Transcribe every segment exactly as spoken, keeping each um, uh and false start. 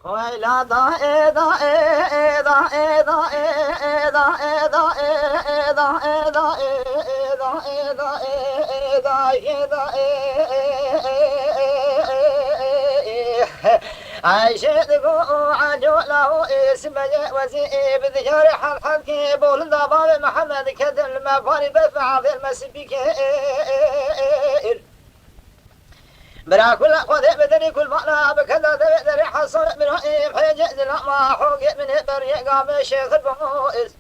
Weyla da ê da ê da ê da ê da ê da ê da ê da ê da ê da ê da ê da ê da ê da ê da ê da ê Ayşe digo alo la o ê simeye wezî ê bi diyarê hal hal ki bolin da bavê Mihemed kedin li me parî bef me avêl me sipî ke Bira kula xwedê bi derî kulmana bi keda devê derê Hasan Îbrahîm hêcê zilama hogê min ê beriyê gamê şêxir bo iz.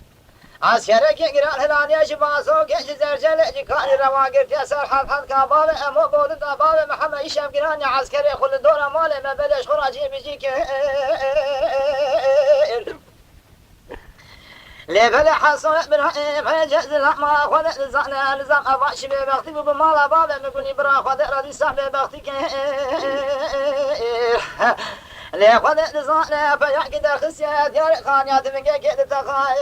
Askerekê giran hilaniye ji bazokê ji zercelê ji karî rewa girtiye ser hal hal ka bavê emo bolin da bavê Mihemed îşev giraniye askerê xwe li dora malê me belê ji xwe ra cî bi cî kir. Lê belê Hasan Îbrahîm hêce zilama xwe de dizane, nizam eva şi bêbextî bû bi mala bavê min gunî bira xwe de re dîsa bêbextî kir. Lê xwe de dizane peya ki derxistiye diyarê xaniya divingekê diteqay.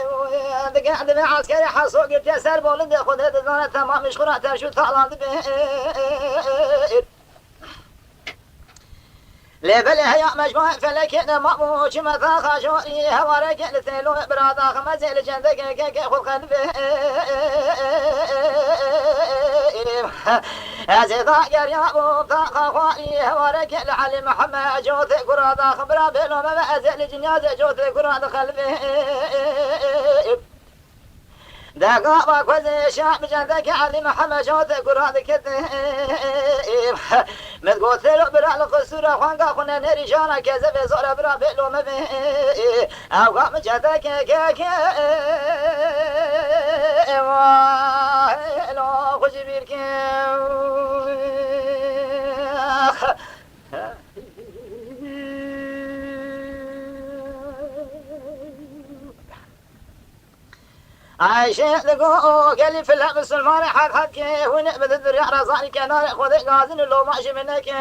Dike divê eskerê Haso girtiye ser bolindê xwe de dizane temam ji xwe re terş û talan dibe. Lê belê heya mecmuê felekê ne mabû, çi me taxa jorî, hewareke li têlo bira daxim, ez ê li cendekê kekê xwe qelbê. Ez ê da geriya bû, taxa xwarî, hewareke li Elî Mihemed, cotê kura daxim, bira bêlo me ve, ez ê li cinyazê cotê kura di qelbê. Dega va ku ez ê şa bi cendekê Elî Mihemed Cotê Kuran dikete. Min got, "Selo bira li qisûra xwanga xwe ne nêrî jana kezebê zora bira bê lo me bê." Ew ga min cendekê ke ke. Elo xwe ji bîr ke. Ayşe digo gelî file misilmanê hef hef ke hûn bi di dirya re zanî kenarê Xwedê gazin û loma ji min neke.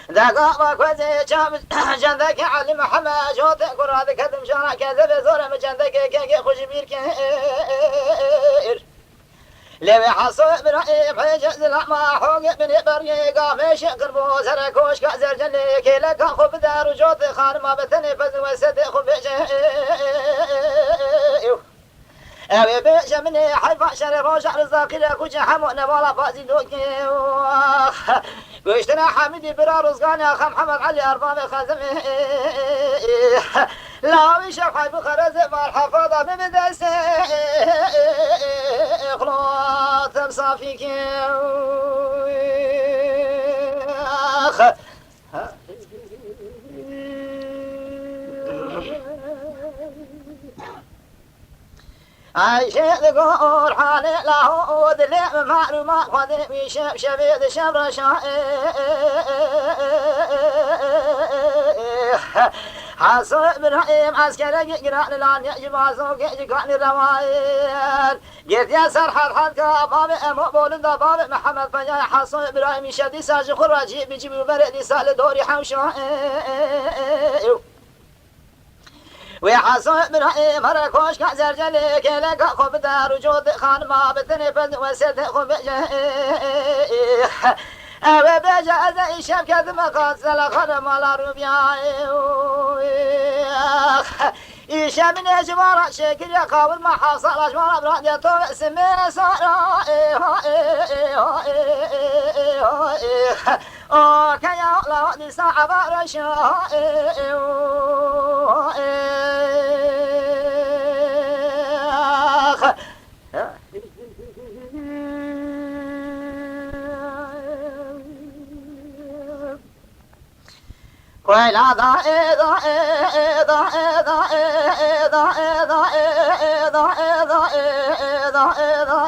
Dega va ku ez ê çav cendeke Elî Mihemed Cotê Kura diketim jana kezebê zore min cendeke kekê xwe ji bîr kir. Lê wê Haso Îbrahîm hêce zilama hogê binê beriyê gamê şêxir bo zere koşka zercelê kêleka xwe bide rûcotê xanima bi tenê pez û wesetê xwe bêje. Ew ê bêje min ê heyfa şerê roja rizaqî re kuçê hemo nevala pazî dokê. Kuştina Hemîdî bira Ruzganê Axem Hemed Elî Erbabê Xezimê. Lawî şev heybi xerezê var hefada bibi destê. Xulatem safî ke. Ayşe digo Orhanê laho dilê min marûma Xwedê wî şev şevê di şev reşa. Haso Îbrahîm eskere giran lan ye ji bazo ge ji kanî rewayer. Girtiye ser hal hal ka bavê emo bolin da bavê Mihemed Peyayê Haso Îbrahîm îşe dîsa ji xwe re cî bi cî bû berê dîsa li dorî hewşa. Wê Hasan Îbrahîm here koşka zercelê kêleka xwe bide rûco di xanima bi tenê pez û wesetê xwe bêje. Ew ê bêje ez ê îşev kedime qasele xanima la rûbiyayê. Îşev min ê ji van re şekiriye qawirma hewsala ji van re birandiye to ve simê sara. Ê ha ê ê ha ê ê ê ha ê. Okeya la dîsa eva reşa. Weyla da ê da ê da ê da ê da ê da ê da ê da ê da ê da ê da ê da ê da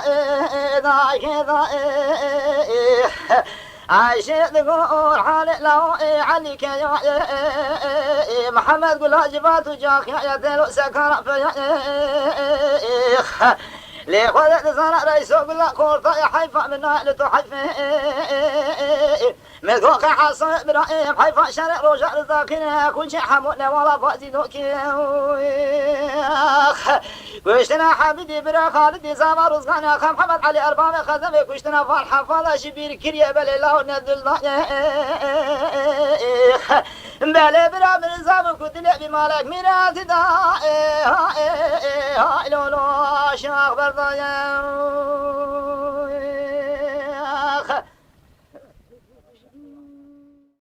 ê da ê da ê Ayşe digo Orhanê lawo ê Elî ke ya ê ê ê Mihemed Gula civat û caxiya ya delo sekara peya ê ê ê Lê xwe de dizana reyso Gula korta ya heyfa min na li to heyfê ê ê ê Min go qe Hasan Îbrahîm heyfa şerê roja rizaqîne kuçê hemû newala bazî dokê. Kuştina Hemîdî bira Xalidî zava Ruzganê Axa Mihemed Elî Erbabê Xezemê kuştina Val Hefala ji bîr kiriye belê law ne dil daye. Belê bira Mirza bû ku dilê vî malek mîratî da. Ê ha, ê, ê, ê ha, lolo şax berdaye.